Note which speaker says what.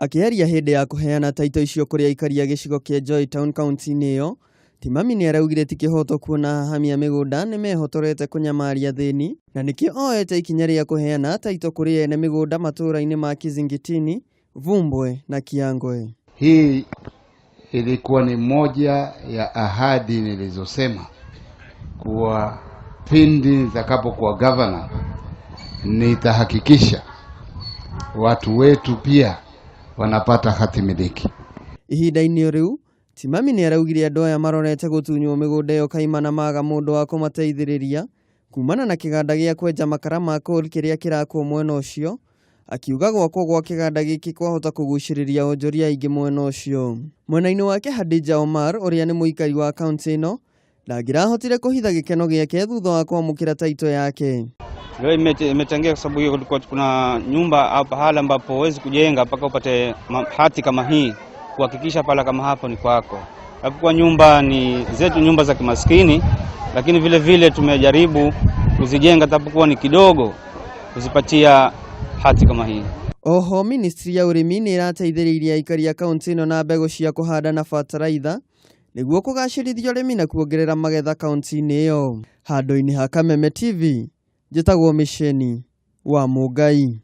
Speaker 1: Akĩaria hĩndĩ ya kũheana taito icio kũrĩ aikari a gĩcigo kĩa Joy Town kaunti-inĩ ĩyo, Timami nĩaraugire ti kĩhoto kuona ahamia mĩgũnda nĩmehotorete kũnyamaria athĩni na nĩkĩo oete ikinya rĩa kũheana taito kũrĩ ene mĩgũnda matũũra-inĩ ma Kizingitini, Vumbwe na Kiangwe.
Speaker 2: Hii ilikuwa ni moja ya ahadi nilizosema kuwa pindi nitakapokuwa gavana nitahakikisha watu wetu pia wanapata hati miliki.
Speaker 1: Ihinda-inĩ o rĩu, Timami nĩaraugire andũ aya marorete gũtunywo mĩgũnda ĩyo kaimana maga mũndũ wa kũmateithĩrĩria kumana na kĩganda gĩa kwenja makara ma coal kĩrĩa kĩrakwo mwena ũcio, akiuga gwakwo gwa kĩganda gĩkĩ kwahota kũgucĩrĩria onjoria aingĩ mwena ũcio. Mwena-inĩ wake Hadija Omar ũrĩa nĩ mũikari wa kaunti ĩno ndangĩrahotire kũhitha gĩkeno gĩake thutha wa kwamũkĩra taito yake.
Speaker 3: Leo imechangia kwa sababu hiyo, kulikuwa kuna nyumba au pahala ambapo huwezi kujenga mpaka upate hati kama hii kuhakikisha pala kama hapo ni kwako. Kwa nyumba ni zetu, nyumba za kimaskini, lakini vile vile tumejaribu kuzijenga tapokuwa ni kidogo, kuzipatia hati kama hii.
Speaker 1: Oho ministry ya ũrĩmi nĩ ĩrateithĩrĩirie aikari a kaunti ĩno na mbegũ cia kũhanda na bataraitha nĩguo kũgacĩrithia ũrĩmi na kuongerera magetha kaunti-inĩ ĩyo. Handũ-inĩ ha Kameme TV, njĩtagwo Mĩceni wa Mũngai.